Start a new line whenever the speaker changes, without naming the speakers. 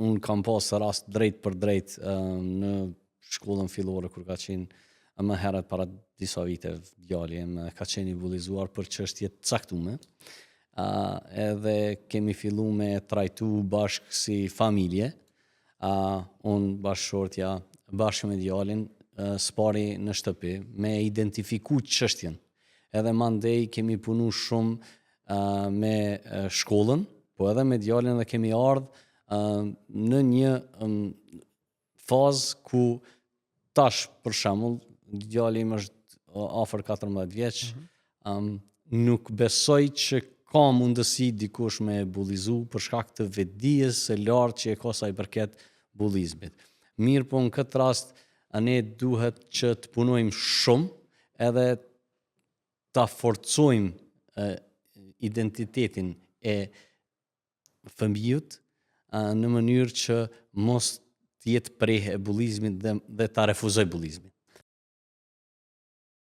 Unë kam pas rast drejt për drejt në shkollën fillore kur ka qenë më herët para disa viteve djali im ka qenë i bullizuar për çështje të caktume. Edhe kemi fillu me trajtu bashkë si familje. Unë, bashkëshortja, bashkë me djalin, s'pari në shtëpi, me identifiku çështjen. Edhe mandej kemi punu shumë me shkollën, po edhe me djalin dhe kemi ardhë në një fazë ku tash, për shembull, djali im është afër 14 vjeç, nuk besoj që ka mundësi dikush me bullizu për shkak të vetëdijes së lartë që e ka sa i përket bullizmit. Mirë po në këtë rast ne duhet që të punojmë shumë edhe ta forcojmë identitetin e fëmijut në mënyrë që mos të jetë preh e bullizmit dhe ta refuzoj bullizmin.